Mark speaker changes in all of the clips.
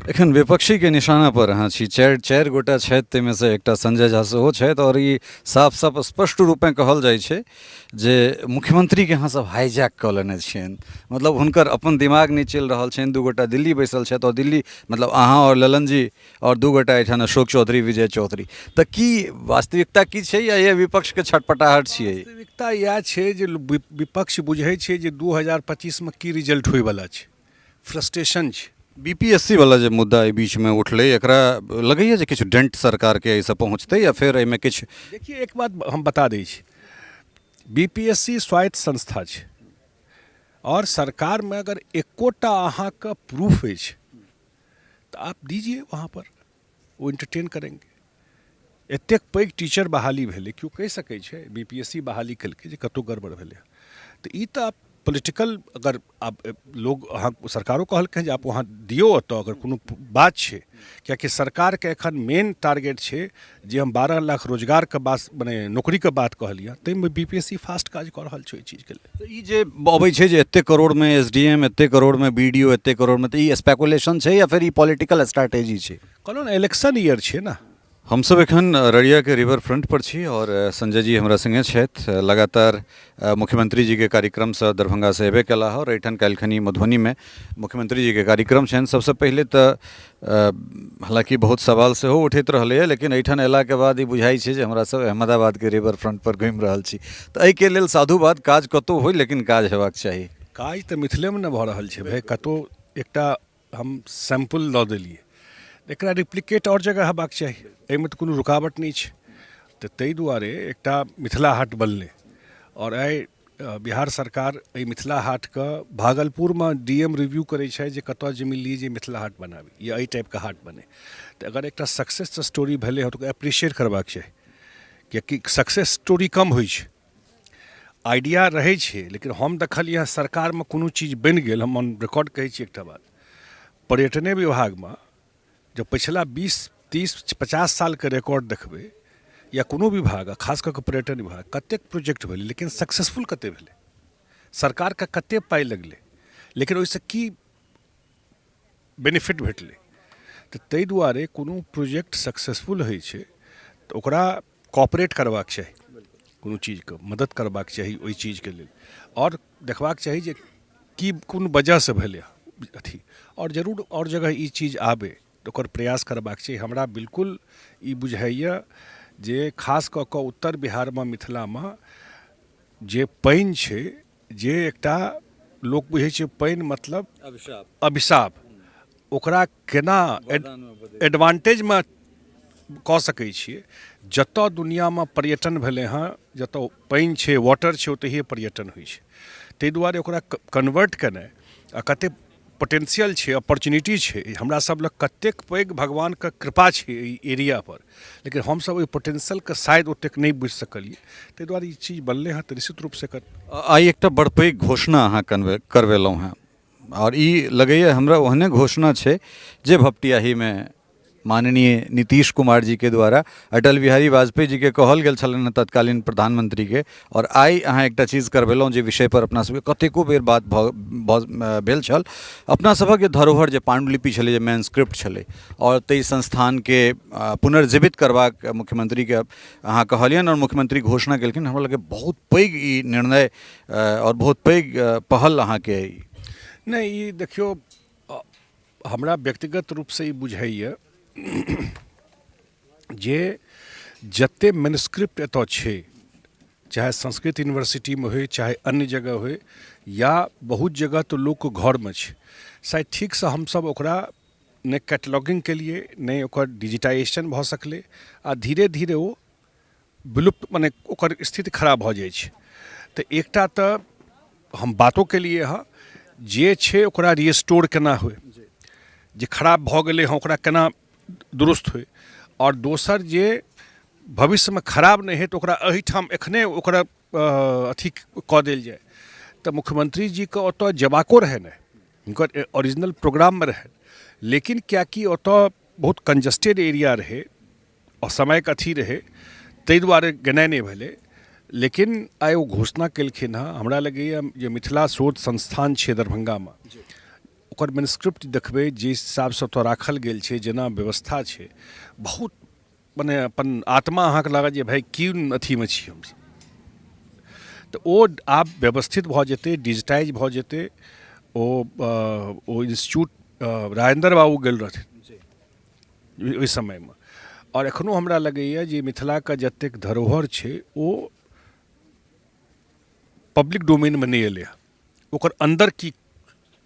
Speaker 1: एखन विपक्षीके निशाना पर अहाँ छी। चारि चारि गोटा छथि, ताहिमे सँ एकटा संजय झा सेहो छथि, आओर ई साफ साफ स्पष्ट रूपेँ कहल जाइ छै जे मुख्यमंत्रीके अहाँ सब हाईजैक कऽ लेने छियनि, मतलब हुनकर अपन दिमाग नहि चलि रहल छनि। दू गोटा दिल्ली बैसल छथि, आओर दिल्ली मतलब अहाँ आओर ललन जी, आओर दू गोटा एहिठाम अशोक चौधरी, विजय चौधरी। तऽ की वास्तविकता की छै, या ये विपक्षके छटपटाहट छियै? वास्तविकता
Speaker 2: इएह छै जे विपक्ष बुझै छै जे 2025मे की रिजल्ट होइवला छै, फ्रस्ट्रेशन छै।
Speaker 1: बीपीएससी वाला जे मुद्दा एहि बीचमे उठलै, एकरा लगैए जे किछु डेंट सरकारके एहिसँ पहुँचतै या फेर एहिमे किछु?
Speaker 2: देखिए, एक बात हम बता दै छी, बीपीएससी स्वायत्त संस्था छै, आओर सरकारमे अगर एकोटा अहाँके प्रूफ अछि तऽ आप दीजिए वहाँ पर, ओ एंटरटेन करेंगे। एतेक पैघ टीचर बहाली भेलै, केओ कहि सकै छै बी पी एस सी बहाली केलकै जे कतहु गड़बड़ भेलै? तऽ ई तऽ पोलिटिकल अगर आब लोग अहाँ सरकारो कहलकै जे आप वहाँ दियौ ओतऽ अगर कोनो बात छै, कियाकि सरकारके एखन मेन टारगेट छै जे हम 12 लाख रोजगारके बात, मने नौकरीके बात कहलियै, ताहिमे B P S C fast काज कऽ रहल छै ओहि चीजके लेल।
Speaker 1: तऽ ई जे अबै छै जे एतेक करोड़मे एस डी एम, एतेक करोड़मे बी डी ओ, एतेक करोड़मे, तऽ ई स्पेकुलेशन छै या फेर ई पॉलिटिकल स्ट्रैटेजी छै?
Speaker 2: कहलहुँ ने, इलेक्शन ईयर छै ने।
Speaker 1: हमसब एखन अररियाके रिवर फ्रंट पर छी आओर संजय जी हमरा संगे छथि। लगातार मुख्यमंत्री जीके कार्यक्रमसँ दरभंगासँ एबे केला आओर एहिठाम काल्हिखनी मधुबनीमे मुख्यमंत्री जीके कार्यक्रम छनि। सबसँ पहिले तऽ हालाँकि बहुत सवाल सेहो उठैत रहलैए, लेकिन एहिठाम अयलाके बाद ई बुझाइ छै जे हमरा सब अहमदाबादके रिवर फ्रंट पर घुमि रहल छी। तऽ एहिके लेल साधुवाद, काज कतहु होइ लेकिन काज हेबाक चाही।
Speaker 2: काज तऽ मिथिलेमे ने भऽ रहल छै भाय, कतहु एकटा हम सैम्पल दऽ देलियै, एकरा रिप्लिकेट आओर जगह हेबाक चाही, एहिमे तऽ कोनो रुकावट नहि छै। तऽ ताहि दुआरे एकटा मिथिला हाट बनलै, आओर आइ बिहार सरकार एहि मिथिला हाटके भागलपुरमे डी एम रिव्यू करै छै जे कतऽ जमीन ली जे मिथिला हाट बनाबी या एहि टाइपके हाट बनै। तऽ अगर एकटा सक्सेस स्टोरी भेलै हँ तऽ ओकरा एप्रिसिएट करबाक चाही, किएकि सक्सेस स्टोरी कम होइ छै, आइडिया रहै छै। लेकिन हम देखलियै हँ, सरकारमे कोनो चीज बनि गेल, हम ऑन रिकॉर्ड कहै छी एकटा बात, पर्यटने विभागमे जब पछिला 20, 30, 50 सालके रिकॉर्ड देखबै या कोनो विभाग, आ खास कऽ कऽ पर्यटन विभाग, कतेक प्रोजेक्ट भेलै लेकिन सक्सेसफुल कतेक भेलै? सरकारके कतेक पाइ लगलै लेकिन ओहिसँ की बेनिफिट भेटलै? तऽ ताहि दुआरे कोनो प्रोजेक्ट सक्सेसफुल होइ छै तऽ ओकरा कॉपरेट करबाक चाही, कोनो चीजके मदद करबाक चाही ओहि चीजके लेल, आओर देखबाक चाही जे की कोन वजहसँ भेलै अथी, आओर जरूर आओर जगह ई चीज आबै तऽ ओकर प्रयास करबाक चाही। हमरा बिल्कुल ई बुझाइए जे खास कऽ कऽ उत्तर बिहारमे, मिथिलामे जे पानि छै, जे एकटा लोक बुझै छै पानि मतलब अभिशाप, ओकरा केना एडवांटेजमे कऽ सकै छियै। जतऽ दुनिआँमे पर्यटन भेलै हँ, जतऽ पानि छै, वाटर छै, ओतहिए पर्यटन होइ छै। ताहि दुआरे ओकरा कन्वर्ट केनाइ, आ कतेक पोटेंशियल छै, अपॉर्चुनिटी छै हमरा सब लग, कतेक पैघ भगवानके कृपा छै एहि एरियापर, लेकिन हमसब ओहि पोटेंशियलके शायद ओतेक नहि बुझि सकलियै। ताहि दुआरे ई चीज बनलै हँ तऽ निश्चित रूपसँ एकर
Speaker 1: आइ एकटा बड़ पैघ घोषणा अहाँ करबेलहुँ हेँ, आओर ई लगैए हमरा ओहने घोषणा छै जे भपटियाहीमे माननीय नीतीश कुमार जीके द्वारा अटल बिहारी वाजपेयी जीके कहल गेल छलनि हँ, तत्कालीन प्रधानमंत्रीके। आओर आइ अहाँ एकटा चीज करबेलहुँ जे विषयपर अपना सबके कतेको बेर बात भऽ भेल छल। अपना सभक जे धरोहर, जे पाण्डुलिपि छलै, जे मैनस्क्रिप्ट छलै, आओर ताहि संस्थानके पुनर्जीवित करबाक मुख्यमंत्रीके अहाँ कहलियनि आओर मुख्यमंत्री घोषणा केलखिन। हमरा लगैए बहुत पैघ ई निर्णय आओर बहुत पैघ पहल अहाँके।
Speaker 2: नहि, ई देखियौ, हमरा व्यक्तिगत रूपसँ ई बुझाइए जे जतेक मैनस्क्रिप्ट एतऽ छै, चाहे संस्कृत यूनिवर्सिटीमे होइ, चाहे अन्य जगह होइ, या बहुत जगह तऽ लोकके घरमे छै, शायद ठीकसँ हमसब ओकरा नहि कैटलॉगिंग केलिए, नहि ओकर डिजिटाइजेशन भऽ सकलै, आ धीरे धीरे ओ विलुप्त, मने ओकर स्थिति खराब भऽ जाइ छै। तऽ एकटा तऽ हम बातो केलिए हँ जे छै ओकरा रिस्टोर केना होइ, जे खराब भऽ गेलै हँ ओकरा केना दुरुस्त होइ, आओर दोसर जे भविष्यमे खराब नहि होइ तऽ ओकरा एहिठाम एखने ओकरा अथी कऽ देल जाय। तऽ मुख्यमंत्री जीके ओतऽ जेबाको रहै ने, हुनकर ओरिजिनल प्रोग्राममे रहै, लेकिन किएकि ओतऽ बहुत कंजस्टेड एरिया रहै, असमयके अथी रहै, ताहि दुआरे गेनाइ नहि भेलै। लेकिन आइ ओ घोषणा केलखिन हँ। हमरा लगैए जे मिथिला शोध संस्थान छै दरभंगामे, ओकर मैन्युस्क्रिप्ट देखबै जे हिसाबसँ ओतऽ राखल गेल छै, जेना व्यवस्था छै, बहुत मने अपन आत्मा अहाँके लागत जे भाय की अथीमे छी हमसब। तऽ ओ आब व्यवस्थित भऽ जेतै, डिजिटाइज भऽ जेतै। ओ ओ इंस्टीट्यूट राजेन्द्र बाबू गेल रहथिन ओहि समयमे। आओर एखनो हमरा लगैए जे मिथिलाके जतेक धरोहर छै ओ पब्लिक डोमेनमे नहि एलै हँ। ओकर अन्दर की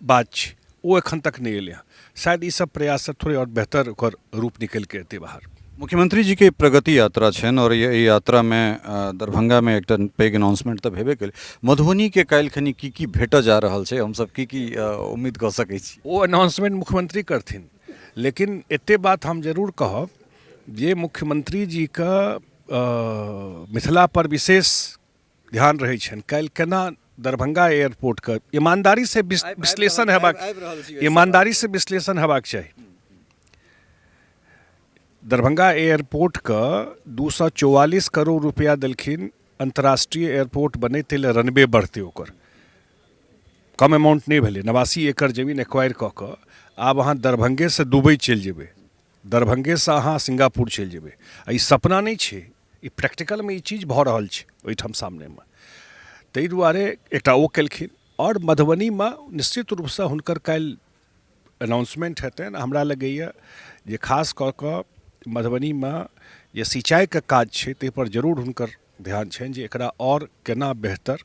Speaker 2: बात छै ओ एखन तक नहि एलै हँ। शायद ई सब प्रयाससँ थोड़े आओर बेहतर ओकर रूप निकलि कऽ एतै बाहर।
Speaker 1: मुख्यमंत्री जी के प्रगति यात्रा छनि आओर एहि यात्रामे दरभंगामे एकटा पैघ अनाउंसमेंट तऽ भेबे केलै। मधुबनीके काल्हि खनी की की भेटऽ जा रहल छै, हमसब की की उम्मीद कऽ सकै छी?
Speaker 2: ओ अनाउंसमेंट मुख्यमंत्री करथिन, लेकिन एते बात हम जरूर कहब जे मुख्यमंत्री जीके मिथिला पर विशेष ध्यान रहै छनि। काल्हि केना दरभंगा एयरपोर्टके ईमानदारीसँ विश्लेषण हेबाक, ईमानदारीसँ विश्लेषण हेबाक चाही। दरभंगा एयरपोर्टके 244 करोड़ रुपया देलखिन अन्तर्राष्ट्रीय एयरपोर्ट बनै ताहि लए, रनवे बढ़तै ओकर, कम अमाउंट नहि भेलै। 89 एकड़ जमीन एक्वायर कऽ कऽ आब अहाँ दरभंगेसँ दुबई चलि जेबै, दरभंगेसँ अहाँ सिंगापुर चलि जेबै। आ ई सपना नहि छै, ई प्रैक्टिकलमे ई चीज भऽ रहल छै ओहिठाम सामनेमे। ताहि दुआरे एकटा ओ केलखिन। आओर मधुबनीमे निश्चित रूपसँ हुनकर काल्हि अनाउंसमेंट हेतनि। हमरा लगैए जे खास कऽ कऽ मधुबनीमे जे सिंचाइके काज छै ताहिपर जरूर हुनकर ध्यान छनि जे एकरा आओर केना बेहतर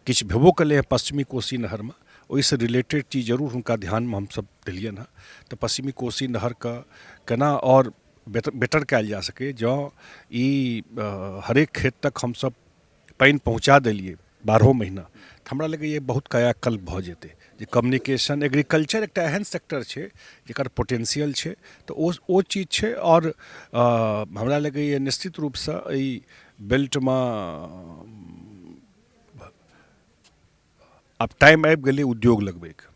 Speaker 2: किछु भेबो केलै हँ पश्चिमी कोसी नहरमे, ओहिसँ रिलेटेड चीज जरूर हुनका ध्यानमे हमसभ देलियनि हँ। तऽ पश्चिमी कोसी नहरके केना आओर बेटर कयल जा सकैए, जँ ई हरेक खेत तक हमसभ पानि पहुँचा देलियै बारहो महीना तऽ हमरा लगैए बहुत कायाकल्प भऽ जेतै। जे कम्युनिकेशन एग्रीकल्चर एकटा एहन सेक्टर छै जेकर पोटेंशियल छै, तऽ ओ ओ चीज छै। आओर हमरा लगैए निश्चित रूपसँ एहि बेल्टमे आब टाइम आबि गेलै उद्योग लगबैके।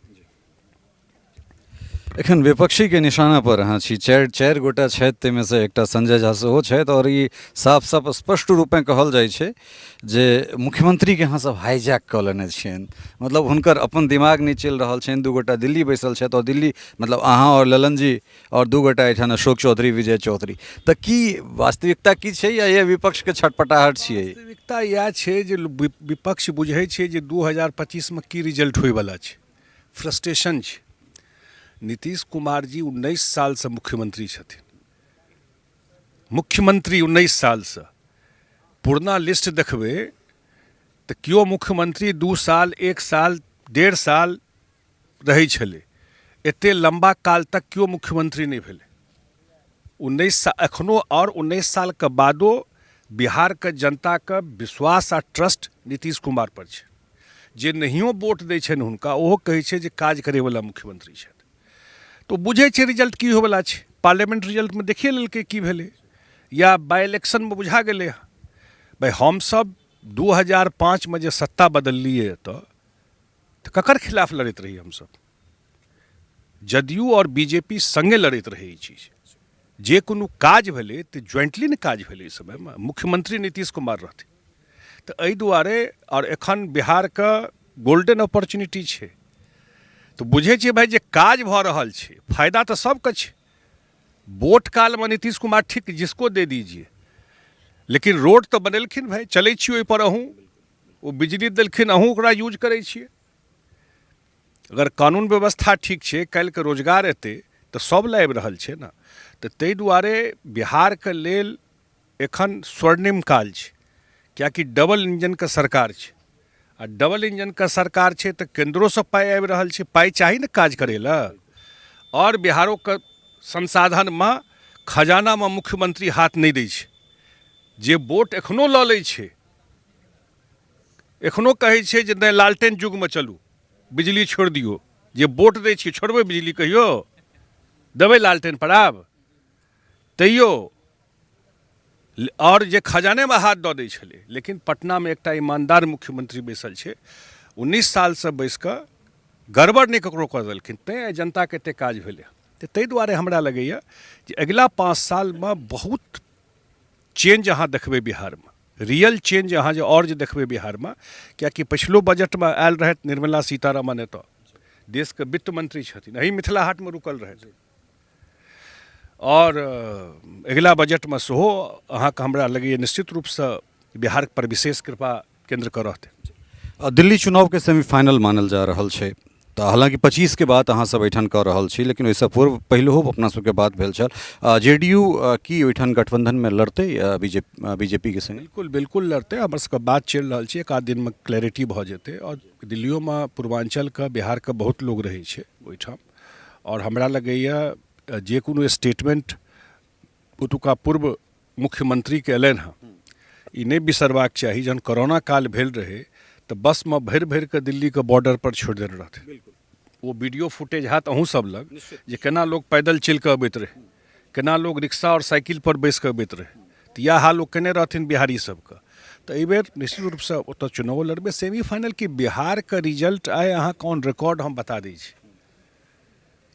Speaker 1: एखन विपक्षीके निशाना पर अहाँ छी, चारि चारि गोटा छथि, ताहिमे से एकटा संजय झा सेहो छथि। आओर ई साफ साफ स्पष्ट रूपेँ कहल जाइ छै जे मुख्यमंत्रीके अहाँ सब हाईजैक कऽ लेने छियनि, मतलब हुनकर अपन दिमाग नहि चलि रहल छनि। दू गोटा दिल्ली बैसल छथि आओर दिल्ली मतलब अहाँ आओर ललन जी आओर दू गोटा एहिठाम अशोक चौधरी, विजय चौधरी। तऽ की वास्तविकता की छै या ये विपक्षके छटपटाहट छियै?
Speaker 2: वास्तविकता इएह छै जे विपक्ष बुझै छै जे 2025मे की रिजल्ट होइवला छै, फ्रस्ट्रेशन छै। नीतीश कुमार जी 19 सालसँ मुख्यमंत्री छथिन, मुख्यमंत्री 19 सालसँ। पुरना लिस्ट देखबै तऽ केओ मुख्यमंत्री 2 साल, 1 साल, 1.5 साल रहै छलै, एते लम्बा काल तक केओ मुख्यमंत्री नहि भेलै 19 साल एखनो। आओर 19 सालके बादो बिहारके जनताके विश्वास आ ट्रस्ट नीतीश कुमार पर छै। जे नहियो वोट दै छनि हुनका, ओहो कहै छै जे काज करैवला मुख्यमंत्री छथि। तऽ ओ बुझै छै रिजल्ट की होइवला छै। पार्लियामेंट रिजल्टमे देखिए लेलकै की भेलै, या बाइ इलेक्शनमे बुझा गेलै हँ। भाइ, हमसब 2005मे जे सत्ता बदललियै एतऽ, तऽ ककर खिलाफ लड़ैत रही हमसब? जदयू आओर बीजेपी सङ्गे लड़ैत रहै। ई चीज जे कोनो काज भेलै तऽ ज्वाइंटली ने काज भेलै। एहि समयमे मुख्यमंत्री नीतीश कुमार रहथिन। तऽ एहि दुआरे आओर एखन बिहारके गोल्डन अपॉर्चुनिटी छै। तऽ बुझै छियै भाइ जे काज भऽ रहल छै, फायदा तऽ सबके छै। वोट कालमे नीतीश कुमार ठीक जिसको दे दीजिए, लेकिन रोड तऽ बनेलखिन भाइ, चलै छी ओहिपर अहूँ। ओ बिजली देलखिन, अहूँ ओकरा यूज करै छियै। अगर कानून व्यवस्था ठीक छै, काल्हिके रोजगार एतै तऽ सब लए आबि रहल छै ने। तऽ ताहि दुआरे बिहारके लेल एखन स्वर्णिम काल छै, किएकि डबल इंजनके सरकार छै। आ डबल इंजनके सरकार छै तऽ केन्द्रोसँ पाइ आबि रहल छै, पाइ चाही ने काज करै लए। आओर बिहारोके संसाधनमे, खजानामे मुख्यमंत्री हाथ नहि दै छै। जे वोट एखनो लऽ लै छै, एखनो कहै छै जे नहि, लालटेन युगमे चलू, बिजली छोड़ि दियौ। जे वोट दै छियै, छोड़बै बिजली कहियो? देबै लालटेन पर आब तैयो? आओर जे खजानेमे हाथ दऽ दै छलै। लेकिन पटनामे एकटा ईमानदार मुख्यमंत्री बैसल छै, 19 सालसँ बैस कऽ गड़बड़ नहि ककरो कऽ देलखिन, तैँ आइ जनताके एतेक काज भेलै। तऽ ताहि दुआरे हमरा लगैए जे अगिला 5 सालमे बहुत चेंज अहाँ देखबै बिहारमे, रियल चेंज अहाँ जे आओर जे देखबै बिहारमे। किएकि पछिलो बजटमे आयल रहथि निर्मला सीतारमण एतऽ, देशके वित्त मंत्री छथिन, एही मिथिला हाटमे रुकल रहथि। आओर अगिला बजटमे सेहो अहाँके हमरा लगैए निश्चित रूपसँ बिहार पर विशेष कृपा केन्द्रके रहतै।
Speaker 1: दिल्ली चुनावके सेमीफाइनल मानल जा रहल छै, तऽ हालाँकि 25के बात अहाँ सब एहिठाम कऽ रहल छी, लेकिन ओहिसँ पूर्व पहिलहो अपना सबके बात भेल छल। जे डी यू की ओहिठाम गठबंधनमे लड़तै बीजेपी के संगे?
Speaker 2: बिल्कुल बिल्कुल लड़तै। हमर सबके बात चलि रहल छै, एक आध दिनमे क्लैरिटी भऽ जेतै। आओर दिल्लियोमे पूर्वाञ्चलके, बिहारके बहुत लोग रहै छै ओहिठाम। आओर हमरा लगैए जे कोनो स्टेटमेंट ओतुका पूर्व मुख्यमंत्रीके एलनि हँ, ई नहि बिसरबाक चाही, जहन कोरोना काल भेल रहै तऽ बसमे भरि भरि कऽ दिल्लीके बॉर्डर पर छोड़ि देने रहथिन। ओ वीडियो फुटेज हैत अहूँ सब लग जे केना लोक पैदल चलि कऽ अबैत रहै, केना लोक रिक्शा आओर साइकिल पर बैस कऽ अबैत रहै। तऽ इएह हाल ओ केने रहथिन बिहारी सबके। तऽ एहिबेर निश्चित रूपसँ ओतऽ चुनावो लड़बै। सेमीफाइनल की बिहारके रिजल्ट आइ अहाँके ऑन रिकॉर्ड हम बता दै छी,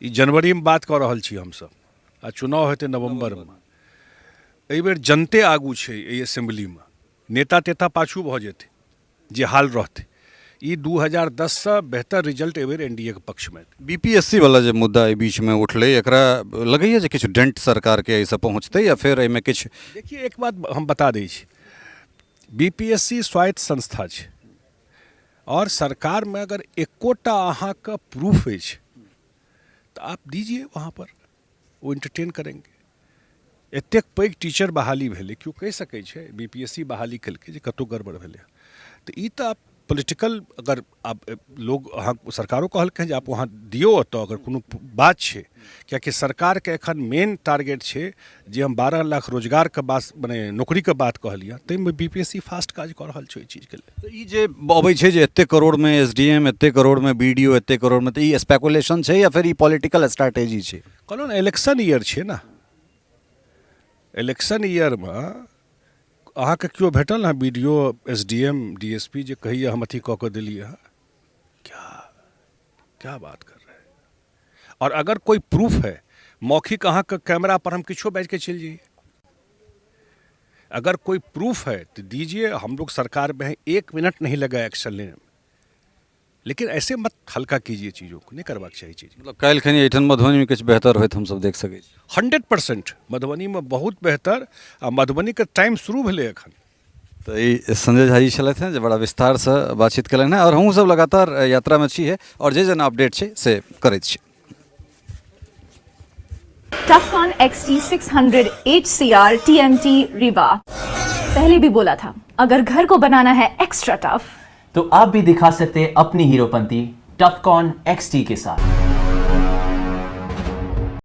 Speaker 2: ई जनवरीमे बात कऽ रहल छी हमसब आ चुनाव हेतै नवम्बरमे। एहिबेर जनते आगू छै एहि असेम्बलीमे, नेता तेता पाछू भऽ जेतै जे हाल रहतै। ई 2010सँ बेहतर रिजल्ट एहिबेर एन डी ए के पक्षमे एतै।
Speaker 1: बी पी एस सी वाला जे मुद्दा एहि बीचमे उठलै, एकरा लगैए जे किछु डेंट सरकारके एहिसँ पहुँचतै या फेर एहिमे किछु?
Speaker 2: देखिए, एक बात हम बता दै छी, बी पी एस सी स्वायत्त संस्था छै आओर सरकारमे अगर एकोटा अहाँके प्रूफ अछि तऽ आप दीजिए वहाँ पर, ओ एंटरटेन करेंगे। एतेक पैघ टीचर बहाली भेलै, केओ कहि सकै छै बी पी एस सी बहाली केलकै जे कतहु गड़बड़ भेलै? तऽ ई तऽ पोलिटिकल अगर आब लोग अहाँ सरकारो कहलकै जे आप वहाँ दियौ ओतऽ अगर कोनो बात छै, कियाकि सरकारके एखन मेन टारगेट छै जे हम 12 लाख रोजगारके बात मने नौकरीके बात कहलियै, ताहिमे B P S C fast काज कऽ रहल छै ओहि चीजके लेल।
Speaker 1: तऽ ई जे अबै छै जे एतेक करोड़मे एस डी एम, एतेक करोड़मे बी डी ओ, एतेक करोड़मे, तऽ ई स्पेकुलेशन छै या फेर ई पॉलिटिकल स्ट्रैटेजी छै?
Speaker 2: कहलहुँ ने, इलेक्शन ईयर छै ने। इलेक्शन ईयरमे अहाँके केओ भेटल हँ B D O, S D M, D S P जे कहैए हम अथी कऽ कऽ देलियै हँ? क्या क्या बात कर रहे हैं? और अगर कोई प्रूफ है मौखिक, अहाँके कैमरा पर हम किछो बाजि के चलि जाइए, अगर कोई प्रूफ है तो दीजिए। हम लोग सरकार में हैं, एक मिनट नहीं लगा एक्शन लेने में, लेकिन ऐसे मत हल्का कीजिए चीज़ों को, नहीं करबाक चाही चीज।
Speaker 1: मतलब काल्हि खनी एहिठाम मधुबनीमे किछु बेहतर होइत हमसब देख सकै छी?
Speaker 2: 100% मधुबनीमे बहुत बेहतर, आ मधुबनीके टाइम शुरू भेलै एखन।
Speaker 1: तऽ ई संजय झा जी छलथि हेँ जे बड़ा विस्तारसँ बातचीत केलनि हेँ, आओर हमहूँ सब लगातार यात्रामे छी हे आओर जे जेना अपडेट छै से करैत छी।
Speaker 3: Tufcon XT600 HCR TMT Rebar। पहले भी बोला था, अगर घर को बनाना है एक्स्ट्रा टफ
Speaker 4: तो आप भी दिखा सकते हैं अपनी हीरोपंती टफकॉन XT के साथ।